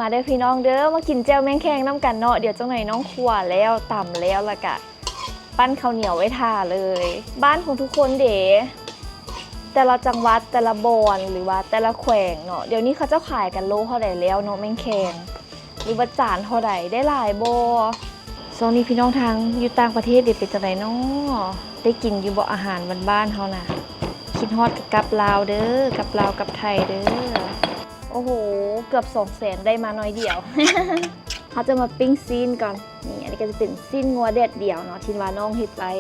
ມາເດີພີ່ນ້ອງເດີ ມາກິນແຈ່ວແມງແຄງນຳກັນເນາະ. ດຽວຈັກໜ່ອຍນ້ອງຂົ້ວແລ້ວ ຕຳແລ້ວ ແລ້ວກະ ປັ້ນເຂົ້າໜຽວໄວ້ຖ້າເລີຍ. ບ້ານຂອງທຸກຄົນເດ ແຕ່ລະຈັງຫວັດ ແຕ່ລະບ່ອນ ຫຼືວ່າແຕ່ລະແຂວງເນາະ ດຽວນີ້ເຂົາເຈົ້າຂາຍກັນໂລເທົ່າໃດແລ້ວເນາະ ແມງແຄງ ຫຼືວ່າຈານເທົ່າໃດ ໄດ້ຫຼາຍບໍ່? ຊ່ວງນີ້ພີ່ນ້ອງທາງຢູ່ຕ່າງປະເທດເດ ເປັນຈັ່ງໃດເນາະ ໄດ້ກິນຢູ່ບໍ່ອາຫານບ້ານໆເຮົານະ? ຄິດຮອດກໍກັບລາວເດີ ກັບລາວກັບໄທເດີ. ໂອ້ໂຫ ເກືອບສອງແສນ ໄດ້ມາໜ້ອຍດຽວ. ເຮົາຈະມາປີ້ງຊີ້ນກ່ອນ. ນີ້ ອັນນີ້ກໍຈະເປັນຊີ້ນງົວແດດດຽວເນາະ ທີ່ວ່ານ້ອງເຮັດໄວ້.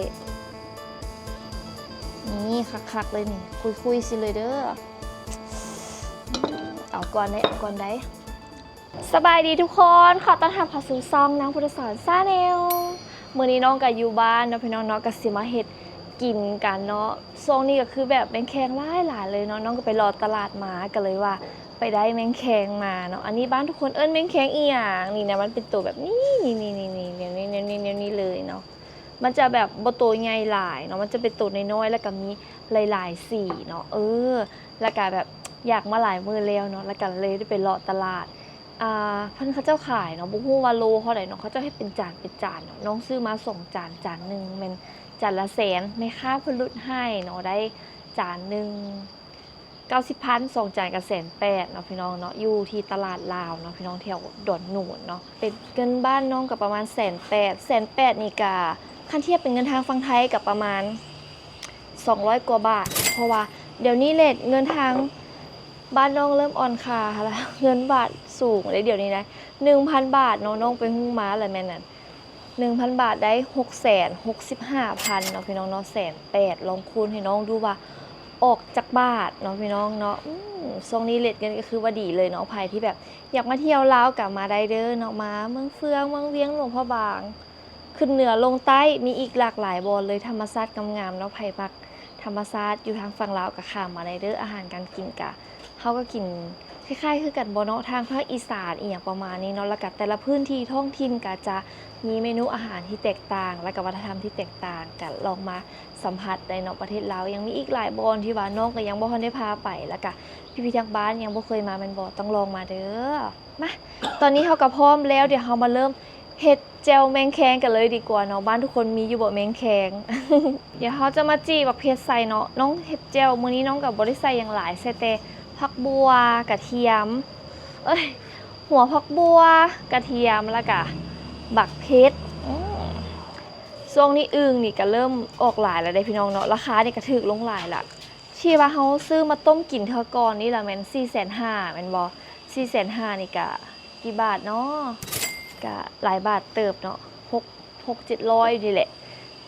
ນີ້ ຄັກໆເລີຍນີ້ ຄຸຍໆຊິເລີຍເດີ. ເອົາກ່ອນເດ້ ເອົາກ່ອນໄດ໋. ສະບາຍດີທຸກຄົນ ຂໍຕ້ອນຮັບເຂົ້າສູ່ຊ່ອງນ້ອງພຸດທະສອນ Channel. ມື້ນີ້ນ້ອງກໍຢູ່ບ້ານເນາະ ພີ່ນ້ອງເນາະ ກໍຊິມາເຮັດກິນກັນເນາະ. ຊ່ວງນີ້ກໍຄືແບບແມງແຄງຫຼາຍໆເລີຍເນາະ ນ້ອງກໍໄປເລາະຕະຫຼາດມາ ກໍເລີຍວ່າໄປໄດ້ແມງແຄງມາເນາະ. ອັນນີ້ບ້ານທຸກຄົນເອີ້ນແມງແຄງອີ່ຫຍັງ? ນີ້ນະ ມັນເປັນໂຕແບບນີ້ ນີ້ໆໆໆ ແນວນີ້ ແນວນີ້ ແນວນີ້ເລີຍເນາະ. ມັນຈະແບບບໍ່ໂຕໃຫຍ່ຫຼາຍເນາະ ມັນຈະເປັນໂຕນ້ອຍໆ ແລ້ວກໍມີຫຼາຍໆສີເນາະ. ເອີ ແລ້ວກໍແບບຢາກມາຫຼາຍມື້ແລ້ວເນາະ ແລ້ວກໍເລີຍໄດ້ໄປເລາະຕະຫຼາດ ອ່າ ເພິ່ນເຂົາເຈົ້າຂາຍເນາະ ບໍ່ຮູ້ວ່າໂລເທົ່າໃດເນາະ ເຂົາເຈົ້າເຮັດເປັນຈານ ເປັນຈານເນາະ. ນ້ອງຊື້ມາສອງຈານ ຈານໜຶ່ງແມ່ນຈານລະແສນ ແມ່ຄ້າເພິ່ນຫຼຸດໃຫ້ເນາະ ໄດ້ຈານໜຶ່ງ ເກົ້າສິບພັນ ສອງຈານກໍແສນແປດເນາະ ພີ່ນ້ອງເນາະ ຢູ່ທີ່ຕະຫຼາດລາວເນາະ ພີ່ນ້ອງ ແຖວດອນໜູນເນາະ. ເປັນເງິນບ້ານນ້ອງກໍປະມານແສນແປດ ແສນແປດນີ້ກໍ ຄັນທຽບເປັນເງິນທາງຝັ່ງໄທກໍປະມານສອງຮ້ອຍກວ່າບາດ ເພາະວ່າດຽວນີ້ເຣດເງິນທາງບ້ານນ້ອງເລີ່ມອ່ອນຄ່າແລ້ວ ເງິນບາດສູງເດ້ດຽວນີ້ນະ. ໜຶ່ງພັນບາດເນາະ ນ້ອງໄປຮູ້ມາແລ້ວແມ່ນນັ້ນ ໜຶ່ງພັນບາດໄດ້ຫົກແສນຫົກສິບຫ້າພັນເນາະ ພີ່ນ້ອງເນາະ ແສນແປດ. ລອງຄູນໃຫ້ນ້ອງດູວ່າອອກຈັກບາດເນາະ ພີ່ນ້ອງເນາະ. ອືມ ຊ່ວງນີ້ເຣດເງິນກໍຄືວ່າດີເລີຍເນາະ ໃຜທີ່ແບບຢາກມາທ່ຽວລາວກໍມາໄດ້ເດີເນາະ ມາເມືອງເຟືອງ ເມືອງວຽງ ຫຼວງພະບາງ ຂຶ້ນເໜືອລົງໃຕ້ ມີອີກຫຼາກຫຼາຍບ່ອນເລີຍ ທຳມະຊາດງາມໆເນາະ. ໃຜມັກທຳມະຊາດຢູ່ທາງຝັ່ງລາວກໍຂ້າມມາໄດ້ເດີ. ອາຫານການກິນກະ ເຮົາກໍກິນຄ້າຍໆຄືກັນບໍ່ເນາະ ທາງພາກອີສານອີ່ຫຍັງປະມານນີ້ເນາະ. ແລ້ວກະແຕ່ລະພື້ນທີ່ທ້ອງຖິ່ນກະຈະມີເມນູອາຫານທີ່ແຕກຕ່າງ ແລ້ວກະວັດທະນະທຳທີ່ແຕກຕ່າງ ກະລອງມາສຳຜັດໄດ້ເນາະ. ປະເທດລາວຍັງມີອີກຫຼາຍບ່ອນທີ່ວ່ານ້ອງກໍຍັງບໍ່ທັນໄດ້ພາໄປ ແລ້ວກະພີ່ໆທາງບ້ານຍັງບໍ່ເຄີຍມາແມ່ນບໍ່? ຕ້ອງລອງມາເດີ. ມາ ຕອນນີ້ເຮົາກໍພ້ອມແລ້ວ ດຽວເຮົາມາເລີ່ມເຮັດ ແຈ່ວແມງແຄງກັນເລີຍດີກວ່າເນາະ. ບ້ານທຸກຄົນມີຢູ່ບໍ່ແມງແຄງ? ດຽວເຮົາຈະມາຈີ່ບັກເຜັດໃສ່ເນາະ. ນ້ອງເຮັດແຈ່ວ ມື້ນີ້ນ້ອງກໍບໍ່ໄດ້ໃສ່ຫຍັງຫຼາຍ ໃສ່ແຕ່ຜັກບົ່ວ ກະທຽມ ເອີຍ ຫົວຜັກບົ່ວ ກະທຽມ ແລ້ວກະບັກເຜັດ. ອືມ ຊ່ວງນີ້ອຶ່ງນີ້ກໍເລີ່ມອອກຫຼາຍແລ້ວເດ້ພີ່ນ້ອງເນາະ. ລາຄານີ້ກໍຖືກລົງຫຼາຍລະ. ທີ່ວ່າເຮົາຊື້ມາຕົ້ມກິນເທື່ອກ່ອນນີ້ລະແມ່ນສີ່ແສນຫ້າ ແມ່ນບໍ່? ສີ່ແສນຫ້ານີ້ກະ ກີ່ບາດເນາະ? ກະຫຼາຍບາດເຕີບເນາະ ຫົກ ຫົກເຈັດຮ້ອຍນີ້ແຫຼະ.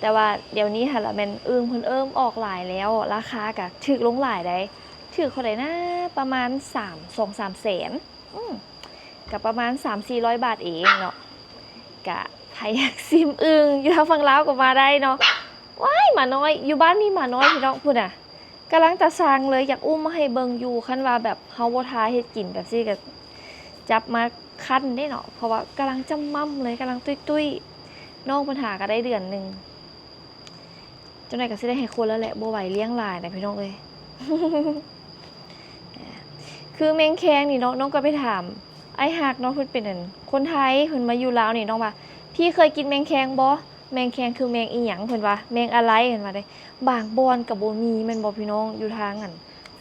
ແຕ່ວ່າດຽວນີ້ຫັ້ນລະແມ່ນອຶ່ງເພິ່ນເລີ່ມອອກຫຼາຍແລ້ວ ລາຄາກະຖືກລົງຫຼາຍໃດ໋. ຖືກເທົ່າໃດນະ? ປະມານສາມ ສອງສາມແສນ ອືມ ກະປະມານສາມສີ່ຮ້ອຍບາດເອງເນາະ. ກະໃຜຢາກຊິມອຶ່ງຢູ່ທາງຝັ່ງລາວກໍມາໄດ້ເນາະ. ວ້າຍ ໝານ້ອຍ ຢູ່ບ້ານມີໝານ້ອຍພີ່ນ້ອງ ພຸ້ນນະ. ກຳລັງຕາຊ່າງເລີຍ ຢາກອຸ້ມມາໃຫ້ເບິ່ງຢູ່. ຄັນວ່າແບບເຮົາບໍ່ທາເຮັດກິນແບບຊີ້ກໍຈັບມາຄັນເດ້ເນາະ ເພາະວ່າກຳລັງຈຳໝ່ຳເລີຍ ກຳລັງຕຸ້ຍໆ. ນ້ອງເພິ່ນຫາກໍໄດ້ເດືອນໜຶ່ງ ຈັ່ງໃດກໍຊິໄດ້ໃຫ້ຄົນແລ້ວແຫຼະ ບໍ່ໄຫວລ້ຽງຫຼາຍນະພີ່ນ້ອງເອີຍ. ຄືແມງແຄງນີ້ເນາະ ນ້ອງກໍໄປຖາມອ້າຍຮັກເນາະ ເພິ່ນເປັນ ອັນ ຄົນໄທ ເພິ່ນມາຢູ່ລາວນີ້ ນ້ອງວ່າ ພີ່ເຄີຍກິນແມງແຄງບໍ່? ແມງແຄງຄືແມງອີ່ຫຍັງ ເພິ່ນວ່າ ແມງອາໄລ ເພິ່ນວ່າເດ້. ບາງບ່ອນກໍບໍ່ມີແມ່ນບໍ່ພີ່ນ້ອງ ຢູ່ທາງ ອັນ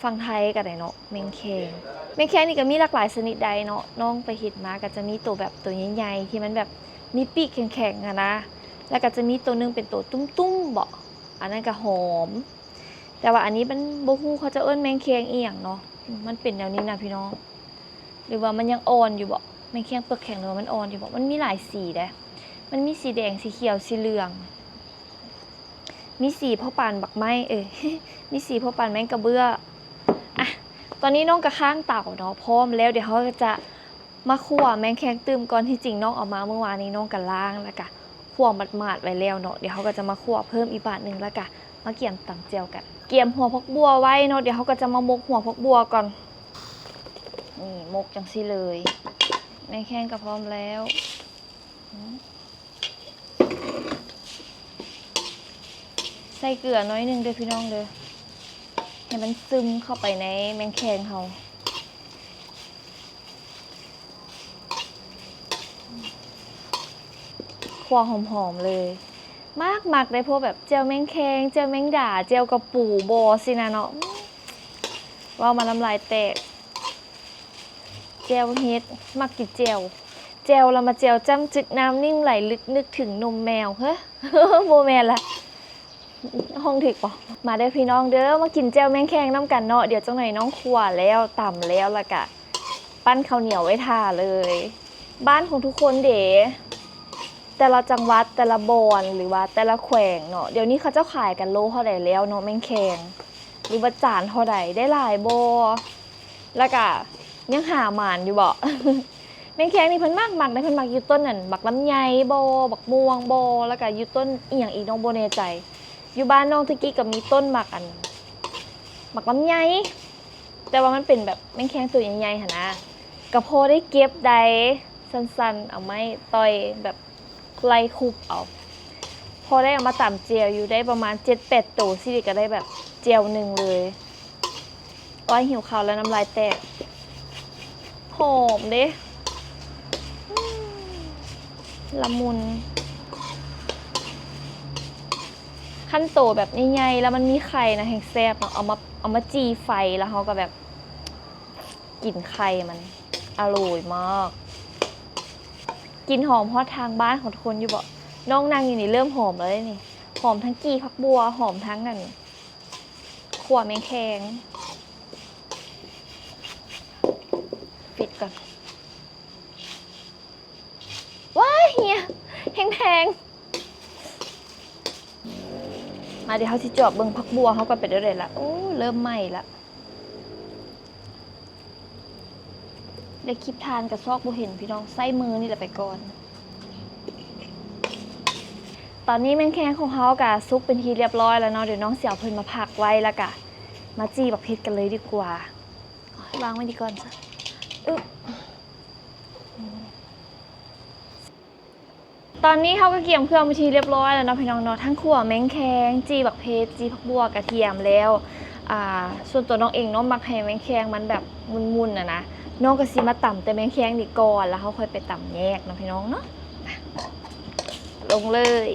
ຝັ່ງໄທກໍໄດ້ເນາະ ແມງແຄງ. ແມງແຄງນີ້ກໍມີຫຼາກຫຼາຍຊະນິດໃດ໋ເນາະ ນ້ອງໄປເຫັນມາກໍຈະມີໂຕແບບໂຕໃຫຍ່ໆ ທີ່ມັນແບບມີປີກແຂງໆຫັ້ນນະ ແລ້ວກໍຈະມີໂຕໜຶ່ງເປັນໂຕຕຸ້ມໆເບາະ ອັນນັ້ນກໍຫອມ. ແຕ່ວ່າອັນນີ້ມັນບໍ່ຮູ້ເຂົາເຈົ້າເອີ້ນແມງແຄງອີ່ຫຍັງເນາະ ມັນເປັນແນວນີ້ນະພີ່ນ້ອງ. ຫຼືວ່າມັນຍັງອ່ອນຢູ່ເບາະ ແມງແຄງເປືອກແຂງ ຫຼືວ່າມັນອ່ອນຢູ່ເບາະ. ມັນມີຫຼາຍສີເດ້ ມັນມີສີແດງ ສີຂຽວ ສີເຫຼືອງ ມີສີພໍປານບັກໄມ້ ເອີຍ ມີສີພໍປານແມງກະເບື້ອ. ອະ ຕອນນີ້ນ້ອງກໍຄ້າງເຕົາເນາະ ພ້ອມແລ້ວ ດຽວເຮົາຈະມາຂົ້ວແມງແຄງຕື່ມກ່ອນ. ທີ່ຈິງນ້ອງເອົາມາມື້ວານນີ້ ນ້ອງກໍລ້າງ ແລ້ວກໍຂົ້ວໝາດໆໄວ້ແລ້ວເນາະ. ດຽວເຮົາກໍຈະມາຂົ້ວເພີ່ມອີກບາດໜຶ່ງ ແລ້ວກໍມາກຽມຕຳແຈ່ວກັນ. ກຽມຫົວຜັກບົ່ວໄວ້ເນາະ ດຽວເຮົາກໍຈະມາໝົກຫົວຜັກບົ່ວກ່ອນ. ນີ້ ໝົກຈັ່ງຊີ້ເລີຍ. ແມງແຄງກໍພ້ອມແລ້ວ. ໃສ່ເກືອໜ້ອຍໜຶ່ງເດີພີ່ນ້ອງເດີ ໃຫ້ມັນຊຶມເຂົ້າໄປໃນແມງແຄງເຮົາ. ຂົ້ວຫອມໆເລີຍ. ມັກໆເດ້ ພວກແບບແຈ່ວແມງແຄງ ແຈ່ວແມງດາ ແຈ່ວກະປູບໍຊີ້ນະເນາະ. ເວົ້າມານ້ຳລາຍແຕກ. ແຈ່ວເຫັດ ມັກກິນແຈ່ວ ແຈ່ວລະມາແຈ່ວຈ້ຳຈຶກ ນ້ຳນິ້ມໄຫຼລຶກ ນຶກເຖິງນົມແມວ. ເຮີ ບໍ່ແມ່ນລະ ຮ້ອງຖືກບໍ່? ມາເດີພີ່ນ້ອງເດີ ມາກິນແຈ່ວແມງແຄງນຳກັນເນາະ. ດຽວຈັກໜ່ອຍນ້ອງຂົ້ວແລ້ວ ຕຳແລ້ວ ລະກະ ປັ້ນເຂົ້າໜຽວໄວ້ຖ້າເລີຍ. ບ້ານຂອງທຸກຄົນເດ ແຕ່ລະຈັງຫວັດ ແຕ່ລະບ່ອນ ຫຼືວ່າແຕ່ລະແຂວງເນາະ ດຽວນີ້ເຂົາເຈົ້າຂາຍກັນໂລເທົ່າໃດແລ້ວເນາະ ແມງແຄງ ຫຼືວ່າຈານເທົ່າໃດ ໄດ້ຫຼາຍບໍ່ ລະກະຍັງຫາໝານຢູ່ບໍ່? ແມງແຄງນີ້ເພິ່ນມັກໆເດ້ ເພິ່ນມັກຢູ່ຕົ້ນນັ້ນ ບັກລຳໄຍບໍ່ ບັກມ່ວງບໍ່ ລະກະຢູ່ຕົ້ນອີ່ຫຍັງອີກນ້ອງບໍ່ແນ່ໃຈ. ຢູ່ບ້ານນ້ອງແຕ່ກີ້ກະມີຕົ້ນໝາກອັນ ໝາກລຳໄຍ ແຕ່ວ່າມັນເປັນແບບແມງແຄງໂຕໃຫຍ່ໆຫັ້ນນະ ກະພໍໄດ້ເກັບໄດ້ ສັ້ນໆ ເອົາໄມ້ຕ່ອຍແບບໄລ່ຄຸບເອົາ ພໍໄດ້ເອົາມາຕຳແຈ່ວຢູ່ ໄດ້ປະມານເຈັດແປດໂຕຊີ້ ກະໄດ້ແບບແຈ່ວໜຶ່ງເລີຍ. ໂອ້ຍ ຫິວເຂົ້າແລ້ວ ນ້ຳລາຍແຕກ. ຫອມເດ້ ອືມ ລະມຸນ. ຄັນໂຕແບບໃຫຍ່ໆ ແລ້ວມັນມີໄຂ່ນະ ແຮ່ງແຊບເນາະ ເອົາມາ ເອົາມາຈີ່ໄຟ ແລ້ວເຮົາກະແບບກິນໄຂ່ມັນ ອະລ່ອຍມາກ. ກິ່ນຫອມຮອດທາງບ້ານຂອງທຸກຄົນຢູ່ບໍ່? ນ້ອງນັ່ງຢູ່ນີ້ເລີ່ມຫອມແລ້ວເດ້ນີ້ ຫອມທັງກີ່ຜັກບົ່ວ ຫອມທັງອັນ ຂົ້ວແມງແຄງ. ປິດກ່ອນ. ວ້າຍ ເຫຍ ແຮງແພງ. ມາ ດຽວເຮົາຊິຈອບເບິ່ງຜັກບົ່ວເຮົາກ່ອນ ເປັນແນວໃດລະ. ໂອ້ ເລີ່ມໄໝ້ລະ. ໄດ້ຄລິບຖ່ານກະຊອກບໍ່ເຫັນພີ່ນ້ອງ ໃຊ້ມືນີ້ແຫຼະໄປກ່ອນ. ຕອນນີ້ແມງແຄງຂອງເຮົາກະສຸກເປັນທີ່ລຽບຮ້ອຍແລ້ວເນາະ ດຽວນ້ອງຊິເອົາເພິ່ນມາພັກໄວ້ ລະກະມາຈີ່ບັກເຜັດກັນເລີຍດີກວ່າ. ວາງໄວ້ນີ້ກ່ອນຊະ. ອຶບ ຕອນນີ້ເຮົາກະກຽມເຄື່ອງເປັນທີ່ລຽບຮ້ອຍແລ້ວເນາະພີ່ນ້ອງເນາະ ທັງຂົ້ວແມງແຄງ ຈີ່ບັກເຜັດ ຈີ່ຜັກບົ່ວ ກະທຽມແລ້ວ. ອາ ສ່ວນຕົວນ້ອງເອງເນາະ ມັກໃຫ້ແມງແຄງມັນແບບມຸ່ນໆຫັ້ນນະ ນ້ອງກະຊິມາຕຳແຕ່ແມງແຄງນີ້ກ່ອນ ລະເຮົາຄ່ອຍໄປຕຳແຍກເນາະພີ່ນ້ອງເນາະ. ລົງເລີຍ.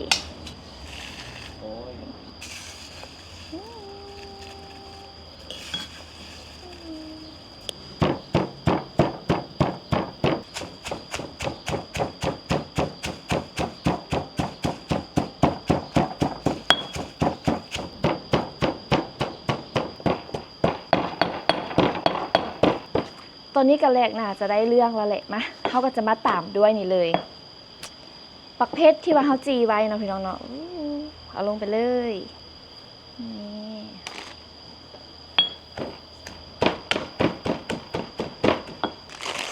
ຕອນນີ້ກະແລກໜ້າຈະໄດ້ເລື່ອງແລ້ວແຫຼະ. ມາ ເຮົາກະຈະມາຕາມດ້ວຍນີ້ເລີຍ ບັກເຜັດທີ່ວ່າເຮົາຈີ່ໄວ້ເນາະພີ່ນ້ອງເນາະ. ອືມ ເອົາລົງໄປເລີຍ. ນີ້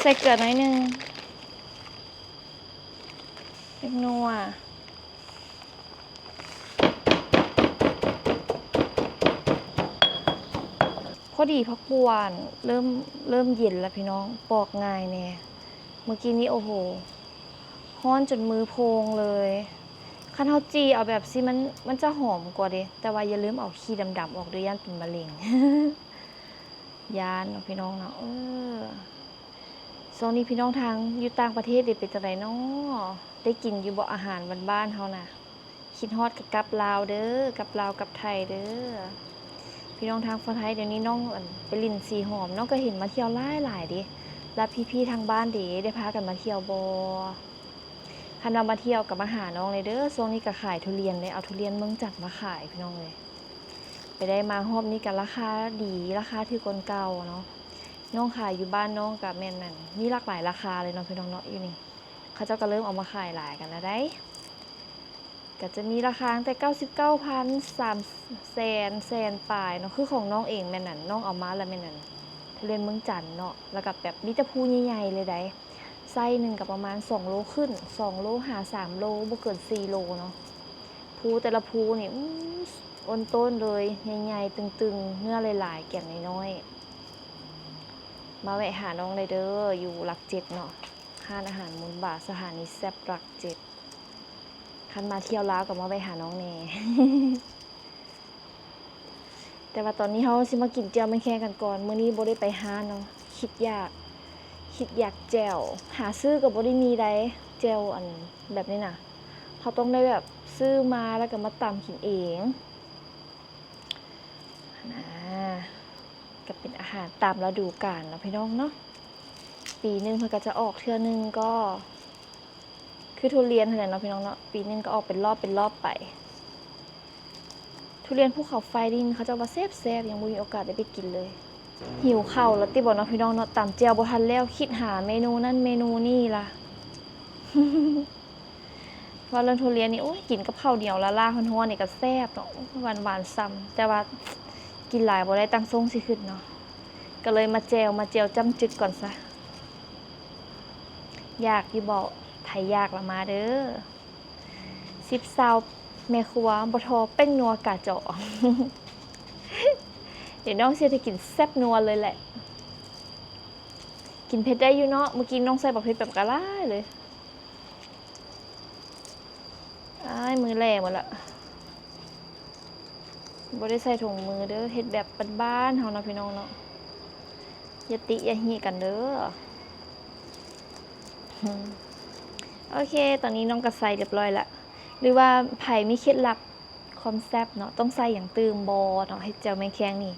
ໃສ່ເກືອໜ້ອຍໜຶ່ງ ເລັກນົວ ພໍດີຜັກບົ່ວເລີ່ມ ເລີ່ມເຢັນລະພີ່ນ້ອງ ປອກງ່າຍແດ່. ມື້ກີ້ນີ້ ໂອ້ໂຫ ຮ້ອນຈົນມືໂພງເລີຍ. ຄັນເຮົາຈີ່ເອົາແບບຊີ້ ມັນ ມັນຈະຫອມກວ່າເດ ແຕ່ວ່າຢ່າລືມເອົາຂີ້ດຳໆອອກເດີ ຢ້ານເປັນມະເຮັງ ຢ້ານເນາະພີ່ນ້ອງເນາະ. ເອີ ຊ່ວງນີ້ພີ່ນ້ອງທາງຢູ່ຕ່າງປະເທດເດ ເປັນຈັ່ງໃດເນາະ ໄດ້ກິນຢູ່ບໍ່ອາຫານບ້ານໆເຮົານະ? ຄິດຮອດກະກັບລາວເດີ ກັບລາວກັບໄທເດີ. ພີ່ນ້ອງທາງຝັ່ງໄທ ດຽວນີ້ນ້ອງ ອັນ ໄປຫຼິ້ນສີຫອມ ນ້ອງກະເຫັນມາທ່ຽວຫຼາຍໆເດ ລະພີ່ໆທາງບ້ານເດ ໄດ້ພາກັນມາທ່ຽວບໍ່? ຄັນວ່າມາທ່ຽວກະມາຫານ້ອງແດ່ເດີ ຊ່ວງນີ້ກະຂາຍທຸລຽນເດ້ ເອົາທຸລຽນເມືອງຈັນມາຂາຍພີ່ນ້ອງເອີຍ. ໄປໄດ້ມາຮອບນີ້ກະລາຄາດີ ລາຄາຖືກກວ່າເກົ່າເນາະ. ນ້ອງຂາຍຢູ່ບ້ານນ້ອງກະແມ່ນ ອັນ ມີຫຼາກຫຼາຍລາຄາເລີຍເນາະພີ່ນ້ອງເນາະ. ຢູ່ນີ້ເຂົາເຈົ້າກະເລີ່ມເອົາມາຂາຍຫຼາຍກັນລະໄດ໋. ກະຈະມີລາຄາຕັ້ງແຕ່ເກົ້າສິບເກົ້າພັນ ສາມແສນ ແສນປາຍເນາະ. ຄືຂອງນ້ອງເອງແມ່ນ ອັນ ນ້ອງເອົາມາລະແມ່ນ ອັນ ທຸລຽນເມືອງຈັນເນາະ ລະກະແບບມີແຕ່ພູໃຫຍ່ໆເລີຍໄດ໋. ໄຊໜຶ່ງກະປະມານສອງໂລຂຶ້ນ ສອງໂລຫາສາມໂລ ບໍ່ເກີນສີ່ໂລເນາະ. ພູແຕ່ລະພູນີ້ ອືມ ໂອນໂຕນເລີຍ ໃຫຍ່ໆຕຶງໆ ເນື້ອຫຼາຍໆ ແກ່ນນ້ອຍໆ. ມາແວະຫານ້ອງໄດ້ເດີ ຢູ່ຫຼັກເຈັດເນາະ ຮ້ານອາຫານມູນບາ ສະຖານີແຊບຫຼັກເຈັດ. ຄັນມາທ່ຽວລາວກະມາແວະຫານ້ອງແດ່. ແຕ່ວ່າຕອນນີ້ເຮົາຊິມາກິນແຈ່ວແມງແຄງກັນກ່ອນ. ມື້ນີ້ບໍ່ໄດ້ໄປຮ້ານເນາະ ຄິດຢາກ ຄິດຢາກແຈ່ວ ຫາຊື້ກະບໍ່ໄດ້ມີໃດ໋ ແຈ່ວ ອັນ ແບບນີ້ນະ. ເຮົາຕ້ອງໄດ້ແບບຊື້ມາ ແລ້ວກໍມາຕຳກິນເອງນະ. ກໍເປັນອາຫານຕາມລະດູການເນາະພີ່ນ້ອງເນາະ. ປີໜຶ່ງເພິ່ນກໍຈະອອກເທື່ອໜຶ່ງ ກໍຄືທຸລຽນຫັ້ນແຫຼະເນາະພີ່ນ້ອງເນາະ, ປີໜຶ່ງກໍອອກເປັນລອບເປັນລອບໄປ. ທຸລຽນພູເຂົາໄຟນີ້ເຂົາເຈົ້າວ່າແຊບໆ, ຍັງບໍ່ມີໂອກາດໄດ້ໄປກິນເລີຍ. ຫິວເຂົ້າລະຕິບໍເນາະພີ່ນ້ອງເນາະ, ຕຳແຈ່ວບໍ່ທັນແລ້ວ, ຄິດຫາເມນູນັ້ນເມນູນີ້ລະ. ເວົ້າເລື່ອງທຸລຽນນີ້ ໂອ້ຍ ກິນກັບເຂົ້າໜຽວລ້າໆ ຮ້ອນໆ ນີ້ກໍແຊບເນາະ, ຫວານໆ ຊ່ຳ, ແຕ່ວ່າກິນຫຼາຍບໍ່ໄດ້, ຕ່າງຊົງຊິຂຶ້ນເນາະ, ກໍເລີຍມາແຈ່ວ ມາແຈ່ວຈ້ຳຈຶກກ່ອນຊະ. ຢາກຢູ່ບໍ່? ໃຜຢາກລະມາເດີ້. ສິບຊາວແມ່ຄົວບໍ່ທໍ້ ແປ້ງນົວກາຈໍ. ດຽວນ້ອງຊິເຮັດໃຫ້ກິນແຊບນົວເລີຍແຫຼະ. ກິນເຜັດໄດ້ຢູ່ເນາະ, ມື້ກີ້ນ້ອງໃສ່ບັກເຜັດແບບກະຫຼາຍເລີຍ. ອ້າຍ ມືແຫຼໝົດລະ. ບໍ່ໄດ້ໃສ່ຖົງມືເດີ້, ເຮັດແບບບ້ານໆ ເຮົາເນາະພີ່ນ້ອງເນາະ, ຢ່າຕິຢ່າຮີກັນເດີ້. ໂອເຄ ຕອນນີ້ນ້ອງກໍໃສ່ຮຽບຮ້ອຍລະ. ຫຼືວ່າໃຜມີເຄັດລັບຄວາມແຊບເນາະ, ຕ້ອງໃສ່ຫຍັງຕື່ມບໍ່ເນາະ, ເຮັດແຈ່ວແມງແຄງນີ້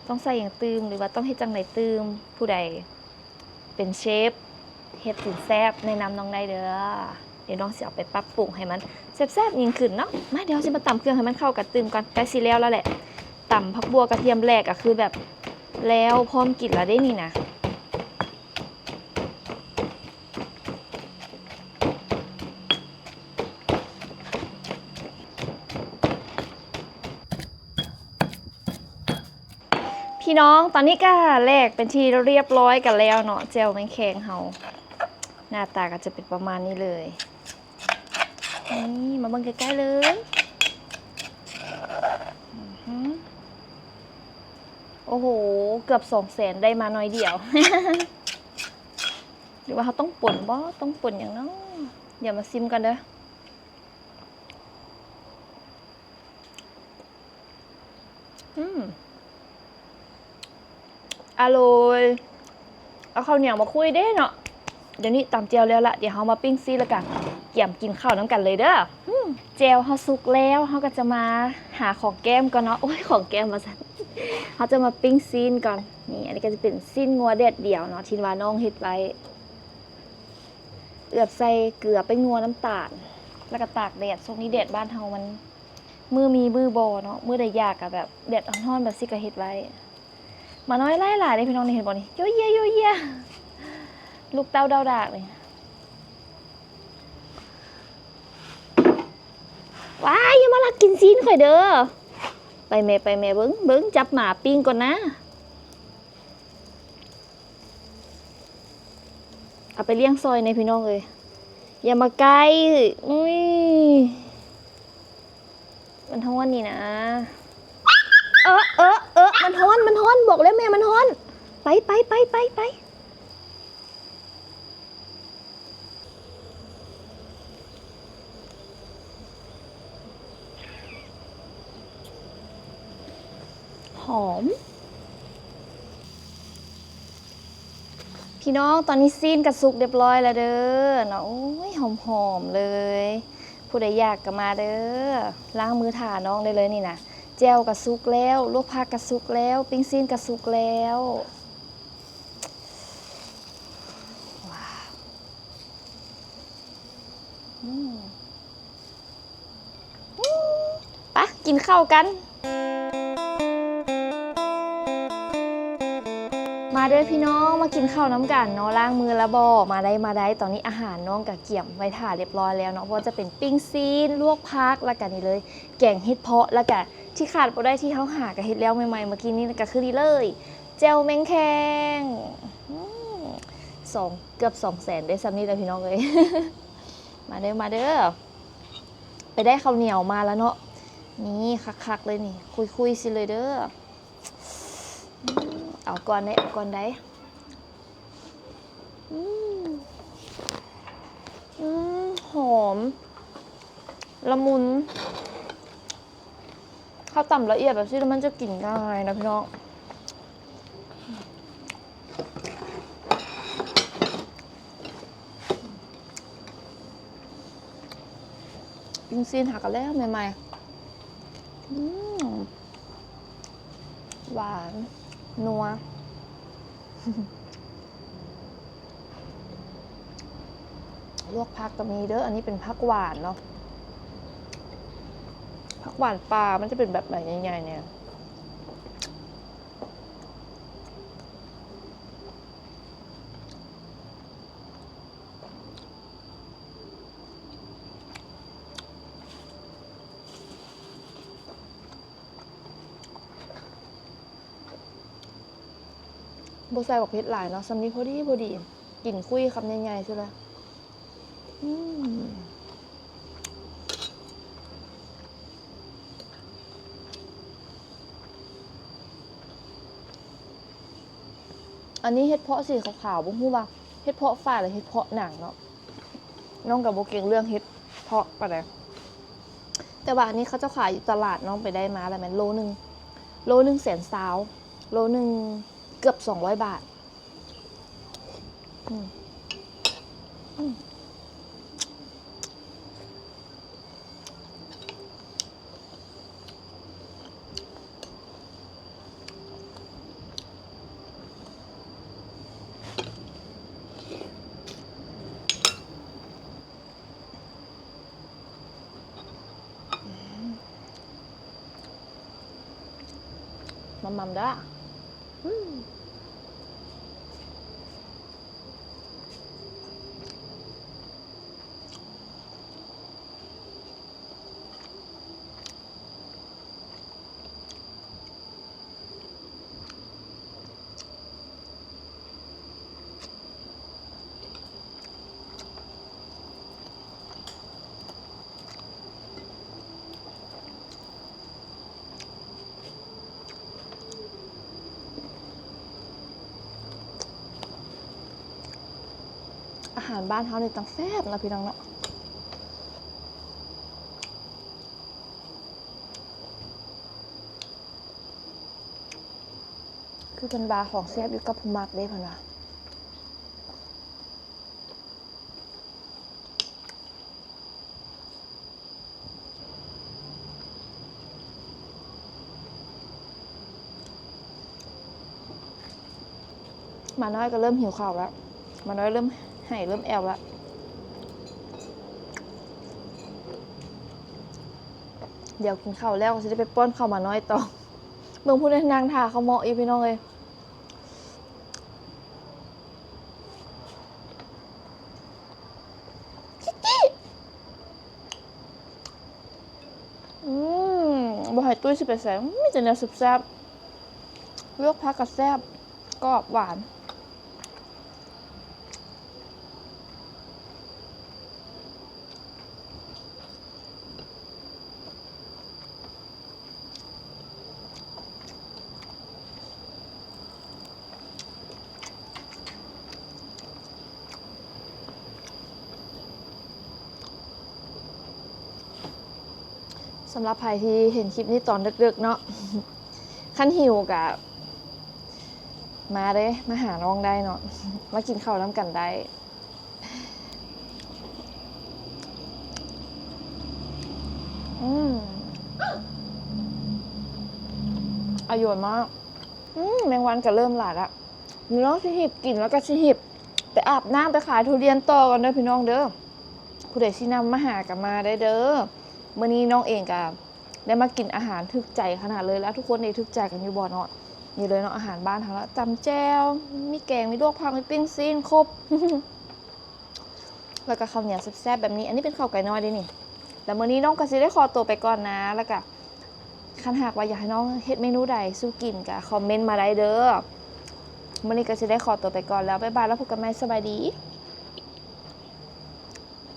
ຕ້ອງໃສ່ຫຍັງຕື່ມ ຫຼືວ່າຕ້ອງເຮັດຈັ່ງໃດຕື່ມ? ຜູ້ໃດ ເປັນເຊຟເຮັດກິນແຊບ ແນະນຳນ້ອງໄດ້ເດີ້. ດຽວນ້ອງຊິເອົາໄປປັບປຸງໃຫ້ມັນແຊບໆ ຍິ່ງຂຶ້ນເນາະ. ມາ ດຽວເຮົາຊິມາຕຳເຄື່ອງໃຫ້ມັນເຂົ້າກັນຕື່ມກ່ອນ, ໃກ້ຊິແລ້ວລະແຫຼະ. ຕຳຜັກບົ່ວກະທຽມແລກກໍຄືແບບແລ້ວ ພ້ອມກິນລະເດ້ນີ້ນະ. ພີ່ນ້ອງ ຕອນນີ້ກະແລກເປັນທີ່ຮຽບຮ້ອຍກັນແລ້ວເນາະ, ແຈ່ວແມງແຄງເຮົາ ໜ້າຕາກໍຈະເປັນປະມານນີ້ເລີຍ. ນີ້ ມາເບິ່ງໃກ້ໆ ເລີຍ. ໂອ້ໂຫ ເກືອບສອງແສນ ໄດ້ມາໜ້ອຍດຽວ. ຫຼືວ່າເຮົາຕ້ອງປົນບໍ່? ຕ້ອງປົນຫຍັງເນາະ? ດຽວມາຊິມກ່ອນເດີ້. ອືມ ອະໂລຍ. ເອົາເຂົ້າໜຽວມາຄຸຍເດ້ເນາະ. ດຽວນີ້ຕຳແຈ່ວແລ້ວລະ, ດຽວເຮົາມາປີ້ງຊີ້ນ ແລ້ວກະກຽມກິນເຂົ້ານຳກັນເລີຍເດີ້. ອືມ ແຈ່ວເຮົາສຸກແລ້ວ, ເຮົາກໍຈະມາຫາຂອງແກ້ມກ່ອນເນາະ. ໂອ້ຍ ຂອງແກ້ມວ່າຊັ້ນ. ເຮົາຈະມາປີ້ງຊີ້ນກ່ອນ. ນີ້ ອັນນີ້ກໍຈະເປັນຊີ້ນງົວແດດດຽວເນາະ ທີ່ວ່ານ້ອງເຮັດໄວ້. ເອືອບໃສ່ເກືອ ແປ້ງນົວ ນ້ຳຕານ ແລ້ວກໍຕາກແດດ. ຊ່ວງນີ້ແດດບ້ານເຮົາມັນ ມື້ມີມື້ບໍ່ເນາະ, ມື້ໃດຢາກກໍແບບແດດຮ້ອນໆ ແບບຊີ້ກໍເຮັດໄວ້. ໝານ້ອຍຫຼາຍໆ ເດ້ພີ່ນ້ອງ ນີ້ເຫັນບໍ່ນີ້? ໂຢເຢຍໂຢເຢຍ ລູກເຕົ້າດາວດາກນີ້. ວ້າຍ ຢ່າມາລັກກິນຊີ້ນຂ້ອຍເດີ້. ໄປແມ່ ໄປແມ່ ເບິ່ງ ເບິ່ງ ຈັບໝາປີ້ງກ່ອນນະ. ເອົາໄປລ້ຽງຊ່ອຍແດ່ພີ່ນ້ອງເອີຍ. ຢ່າມາໃກ້. ອຸ້ຍ ມັນຮ້ອນນີ້ນະ. ເອີ ເອີ ເອີ ມັນຮ້ອນ ມັນຮ້ອນ. ບອກແລ້ວແມ່ມັນຮ້ອນ. ໄປ ໄປ ໄປ ໄປ ໄປ. ຫອມ. ພີ່ນ້ອງ ຕອນນີ້ຊີ້ນກໍສຸກຮຽບຮ້ອຍແລ້ວເດີເນາະ. ໂອ້ຍ ຫອມໆ ເລີຍ. ຜູ້ໃດຢາກກໍມາເດີ, ລ້າງມືຖ້ານ້ອງໄດ້ເລີຍນີ້ນະ. ແຈ່ວກໍສຸກແລ້ວ, ລວກຜັກກໍສຸກແລ້ວ, ປີ້ງຊີ້ນກໍສຸກແລ້ວ. ວ້າວ. ອືມ ອືມ ປະ ກິນເຂົ້າກັນ. ມາເດີພີ່ນ້ອງ ມາກິນເຂົ້ານຳກັນເນາະ. ລ້າງມືລະບໍ? ມາໄດ້ ມາໄດ້. ຕອນນີ້ອາຫານນ້ອງກະກຽມໄວ້ຖ້າຮຽບຮ້ອຍແລ້ວເນາະ, ບໍ່ວ່າຈະເປັນປີ້ງຊີ້ນ, ລວກຜັກ, ແລ້ວກະນີ້ເລີຍ ແກງເຫັດເຜາະ, ແລ້ວກະທີ່ຂາດບໍ່ໄດ້ທີ່ເຮົາຫາກະເຮັດແລ້ວໃໝ່ໆ ເມື່ອກີ້ນີ້ ກະຄືນີ້ເລີຍ ແຈ່ວແມງແຄງ. ອືມ ສອງ ເກືອບສອງແສນເດ້ ຊ່ຳນີ້ແຫຼະພີ່ນ້ອງເອີຍ. ມາເດີ ມາເດີ. ໄປໄດ້ເຂົ້າໜຽວມາລະເນາະ. ນີ້ ຄັກໆ ເລີຍນີ້ ຄຸຍໆ ຊິເລີຍເດີ. ອືມ ເອົາກ່ອນໄດ໋ ເອົາກ່ອນໄດ໋. ອືມ ອືມ ຫອມ ລະມຸນ. ເຮົາຕຳລະອຽດແບບຊີ້ແລ້ວມັນຈະກິນງ່າຍນະພີ່ນ້ອງ. ປີ້ງຊີ້ນຫາກະແລ້ວໃໝ່ໆ. ອືມ ຫວານ ນົວ. ລວກຜັກກໍມີເດີ້ ອັນນີ້ເປັນຜັກຫວານເນາະ ຜັກຫວານປ່າ ມັນຈະເປັນແບບໃບໃຫຍ່ໆ ແນ່. ບໍ່ໃສ່ບັກເຜັດຫຼາຍເນາະ ສ່ຳນີ້ພໍດີ ພໍດີ ກິນຄຸຍຄຳໃຫຍ່ໆ ຊີ້ລະ. ອືມ ອັນນີ້ເຫັດເຜາະສີຂາວໆ ບໍ່ຮູ້ວ່າເຫັດເຜາະຝ້າຍ ຫຼື ເຫັດເຜາະຫຍັງເນາະ. ນ້ອງກໍບໍ່ເກັ່ງເລື່ອງເຫັດເຜາະປານໃດ ແຕ່ວ່າອັນນີ້ເຂົາເຈົ້າຂາຍຢູ່ຕະຫຼາດ ນ້ອງໄປໄດ້ມາແລ້ວແມ່ນໂລໜຶ່ງ ໂລໜຶ່ງແສນຊາວ ໂລໜຶ່ງເກືອບສອງຮ້ອຍບາດ. ອືມ ອືມ. ໝ່ຳໆ ເດີ້. ອາຫານບ້ານເຮົານີ້ຕ້ອງແຊບເນາະ ພີ່ນ້ອງເນາະ. ຄືເພິ່ນວ່າຂອງແຊບຢູ່ກັບຜູ້ມັກເດ້ ເພິ່ນວ່າ. ໝານ້ອຍກໍເລີ່ມຫິວເຂົ້າແລ້ວ ໝານ້ອຍເລີ່ມໄຫ້ເລີ່ມແອວແລ້ວ. ດຽວກິນເຂົ້າແລ້ວກໍຊິໄດ້ໄປປ້ອນເຂົ້າໝານ້ອຍຕໍ່. ເບິ່ງຜູ້ໃດນັ່ງຖ້າເຂົ້າເໝາະຢູ່ ພີ່ນ້ອງເອີຍ. ອືມ ບໍ່ໃຫ້ຕຸ້ຍຊິໄປໃສ ມີແຕ່ແນວແຊບໆ ລວກຜັກກໍແຊບ ກອບ ຫວານ. ສຳລັບໃຜທີ່ເຫັນຄລິບນີ້ຕອນເດິກໆ ເນາະ ຄັນຫິວກະມາເດ້ ມາຫານ້ອງໄດ້ເນາະ ມາກິນເຂົ້ານຳກັນໄດ້. ອືມ ອາຍົນມາກ. ອືມ ແມງວັນກໍເລີ່ມຫຼາຍລະ ນ້ອງຊິຫີບກິນ ແລ້ວກໍຊິຫີບໄປອາບນ້ຳ ໄປຂາຍທຸລຽນຕໍ່ກ່ອນເດີ ພີ່ນ້ອງເດີ. ຜູ້ໃດຊິນຳມາຫາກໍມາໄດ້ເດີ. ມື້ນີ້ນ້ອງເອງກໍໄດ້ມາກິນອາຫານຖືກໃຈຂະໜາດເລີຍ ແລ້ວທຸກຄົນນີ້ຖືກໃຈກັນຢູ່ບໍ່ເນາະ? ນີ້ເລີຍເນາະ ອາຫານບ້ານເຮົາລະ ຕຳແຈ່ວ ມີແກງ ມີລວກຜັກ ມີປີ້ງຊີ້ນ ຄົບ ແລ້ວກໍເຂົ້າໜຽວແຊບໆ ແບບນີ້. ອັນນີ້ເປັນເຂົ້າໄກ່ນ້ອຍເດ້ນີ້. ແລ້ວມື້ນີ້ນ້ອງກໍຊິໄດ້ຂໍຕົວໄປກ່ອນນະ ແລ້ວກໍຄັນຫາກວ່າຢາກໃຫ້ນ້ອງເຮັດເມນູໃດສູ່ກິນກໍຄອມເມັນມາໄດ້ເດີ. ມື້ນີ້ກໍຊິໄດ້ຂໍຕົວໄປກ່ອນແລ້ວ ບາຍບາຍ ແລ້ວພົບກັນໃໝ່ ສະບາຍດີ.